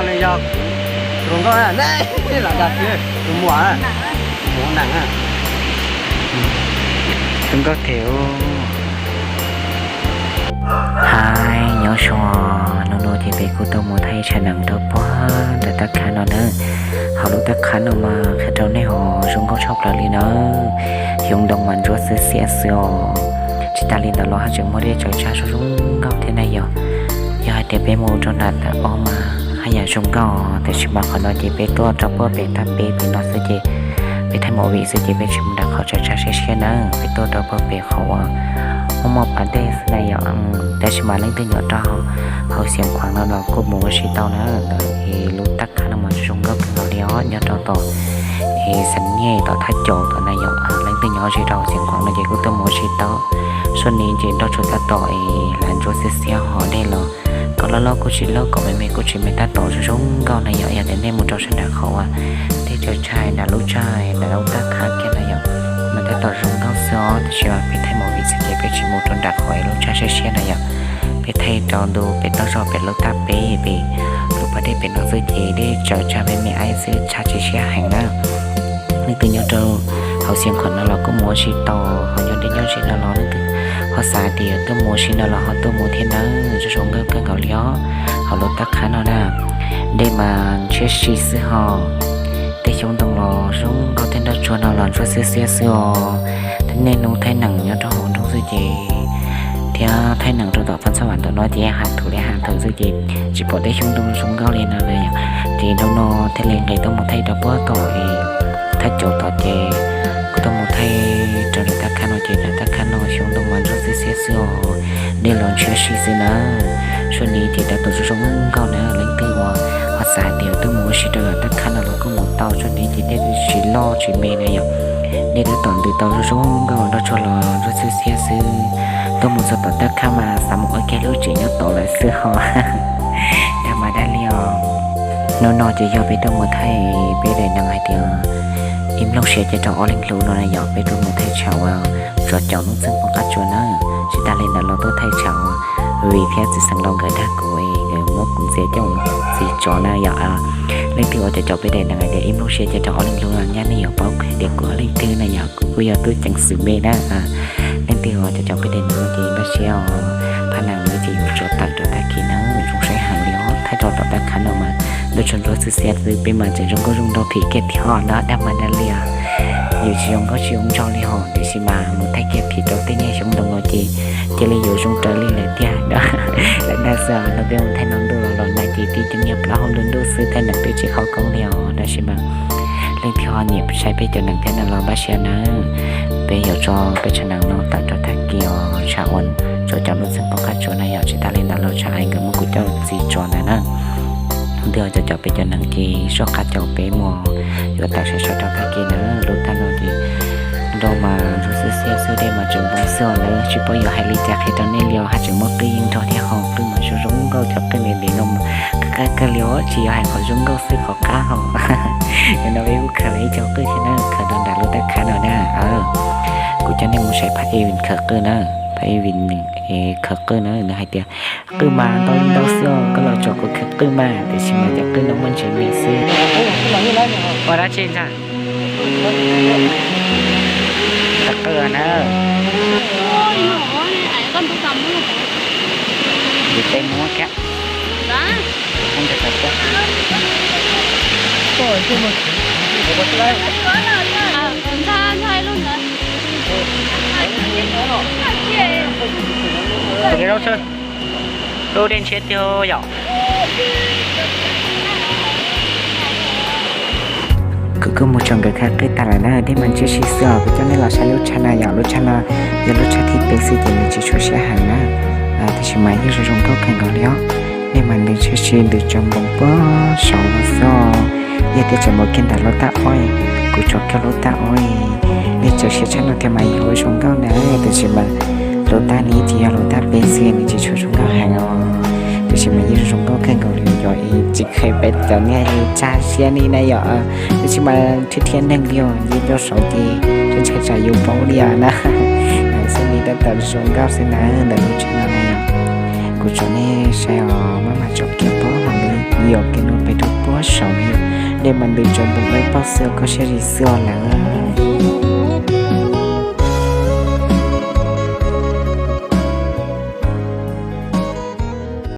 Yog zoo nkauj na, lam dag xwb, tus muam, tus nees, zoo nkauj thiab. Hais nyob zoo, hnub no ces peb kuj tuaj mus thaij tshav nees rau puag ntawm taj khab no na. Hauv lub taj khab no mas qhia rau nej hos zoo nkauj tshaj plaws li na. Xyoob ntoo mas ntsuab xiab xiab xwb os. Tsis tas li ntawd los haj tseem muaj dej tsaws tsag zoo zoo nkauj thiab na yom. Yog hais tias peb mus rau nram tas ob mas haj yam zoo nkauj, tiam sis mas qhov no ces peb tuaj rau puag pem taj peb pem no xwb ces peb thaij movie xwb ces peb tsis mus nram qhov tsaws tsag siab siab na, peb tuaj rau puag pem qhov uas muaj muaj pas dej xwb na yom. Tab sis mas leej twg nyob rau hauv Xeev Khuam no los kuj mus ua si tau na. Es lub taj khab no mas zoo nkauj kawg nkaus li os, nyob rau tom es xeev Nyab tom thaj caum tom na yom. Leej twg nyob ze rau hauv Xeev Khuam no ces kuj tuaj mus ua si tau. Suab ni ces nroj tsuag tab tom es hlav ntsuab xiab xiab hos dej los kom loj loj kuj tsis loj, kom me me kuj tsis me, tab tom zoo zoo nkauj na yom. Yog tias nej mus rau sab nram qhov uas dej tsaws tsag nram lub tshaj nram lub taj khab kiag na yom, mas tab tom zoo nkauj xwb os. Tab sis peb thaij movie xwb ces peb tsis mus rau nram qhov lub tshaj siab siab na yom. Peb thaij rau ntu pem toj zog pem lub taj peb pem lub pas dej pem no xwb ces dej tsaws tsag me me xwb, tsag tsis siab heev na. Leej twg nyob rau hauv Xeev Khuam no los kuj mus ua si tau, ho nyob deb nyob ze no los leej twg ho xav tias yuav tuaj mus ua si no los ho tuaj mus thiab nawb, zoo zoo nkauj kawg nkaus li os. Hauv lub taj khab no na, dej mas ntshiab si xwb ho. Tej xyoob ntoo los zoo nkauj thiab nroj tsuag no los ntsuab xiab xiab xwb os. Thiab niaj hnub thaij nees nyob rau hauv nroog xwb ces, thiab thaij nees rau tom Phas Xab Vam tom no ces ha thum li ha thum xwb ces tsis pom tej xyoob ntoo zoo nkauj li no na yom. Ces hnub no thiaj li nqis tuaj mus thaij rau puag tom thaj caum tom ces kuv tuaj mus thaij rau nram taj khab no ces nram taj khab no xyoob ntoo mas ntsuab xiab xiab xwb os, dej los ntshiab si xwb na. Suab ni ces tab tom zoo zoo nkauj na, leej twg uas ho xav tias tuaj mus ua si rau tom taj khab no los kuj mus tau, suab ni ces dej tsis loj tsis me na yom. Dej tab tom ntws tau zoo zoo nkauj, nroj tsuag los ntsuab xiab xiab xwb. Tuaj mus txog tom taj khab mas xav mus ua kiag lub tsev nyob tod lawm xwb ho. Dag mas dag li os. Hnub no ces yog peb tuaj mus thaij peb daim nees hais tias ib nplooj siab cia rau ob leeg hlub no na yom, peb tuaj mus thaij tshav uas tsov caum lub txeeg poob qab tsuas na. Tsis tas li ntawd los tuaj thaij tshav uas Vim thiab txiv xeev laus nkawd dag kuv es nkawd muab kuv ntxias coj mus txiv tsov na yom. Leej twg uas cov caum peb daim nees hais tias ib nplooj siab cia rau ob leeg hlub no nyab nej yuav paub hais tias kuv yog leej twg na yom, kuv kuj yog tub ceev xwm me na. Leej twg uas cov caum peb daim nees ces npaj siab os, phaj nees no ces yuav tso tawm rau tag kis na, zoo saib heev li os. Thaij rau tom taj khab no mas nroj tsuag ntsuab xiab xiab xwb, peb mas tseem zoo nkauj zoo nraug phim kiag thiab na, dag mas dag li os. Yus tsis zoo nkauj tsis zoo nraug li hos, tiam sis mas mus thaij kiag phim rau tej niag xyoob ntoo no ces cia li yuav zoo raws li lawm tiag. Lawm ntag xwb os, no peb mus thaij no ntuj los los nag ces tib cov niag plaub hau ntuj ntuj xwb, thaij nees twb tsis qhov koob li os, tab sis mas leej twg ho nyiam saib peb cov nees thiab no los npaj siab na. Peb yuav tso peb tshav nees no tawm rau tag kis os, tshav uas tsov caum lub txeeg poob qab tsuas na yom, tsis tas li ntawd los tshav ais nkawd muab kuv coj txiv tsov ntawd na. Leej twg cov caum peb cov nees ces soj qab caum peb mus, yuav tawm saib saib rau tag kis na. Lub taj no ces nroj mas ntsuab xiab xiab xwb, dej mas tseem npoo xwb os, lawv tsis paub yuav hais li cas qhia rau nej li os, haj tseem muaj qwj yeej nrog thiab ho, qwj mas zoo zoo nkauj, cov qwj ntev ntev no mas qab kawg li os, tsis yog hais qhov zoo nkauj xwb, qhov qab ho. Nim no peb kuj khaws los ib co qwj thiab na, khaws rau nram lub taj khab no na. Kuv coj nej mus saib Phaj Ej Vim khaws qwj na, Phaj Ej Vim khaws qwj na, nws hais tias qwj mas ntau li ntau xwb os, koj los tsom kuv khaws qwj mas, tiam sis mas cov qwj no muaj ntsis me xwb. Ua dab tsi ntag? Khaws qwj na. Yus tej muab kiag. Lub dej ntshiab tiag yom. Kuv kuj mus tsom nkawd khaws qwj tag lawm na, dej mas ntshiab si xwb os. Kuv coj nej los saib lub tshav no yom, lub tshav no yog lub tshav thib peb xwb ces nws tsis tshua siab heev na, tiam sis mas yeej zoo zoo nkauj kawg nkaus li os. Dej mas nws ntshiab si, nws tsaus npoo puag saud no xwb. Yog tias tseem mus kiag nram lub taj ob, kuv tsom kiag lub taj ob, dej tsaws siab tshaj no thiab mas yuav ua zoo nkauj na, tiam sis mas lub taj ni ces yog lub taj peb xwb, nws tsis tshua zoo nkauj heev os. Tiam sis mas yeej zoo nkauj kawg nkaus li yom, tsis kheev peb cov niag tsag siab ni na yom. Tiam sis mas thiab thiab neeg li os, yeej rau saud ces ntshai tsam yus poob li os na. Xwb li tab tom zoo nkauj xwb na, ntawm lub tsheb no na yom. Kuv tsom nej saib os, maj mam tsom kiag pab hauv li. Yog kiag no pem rau puag saum no, nej mas ntws tsaus ntuj dawb paug xwb, koj siab zim xwb os lawm.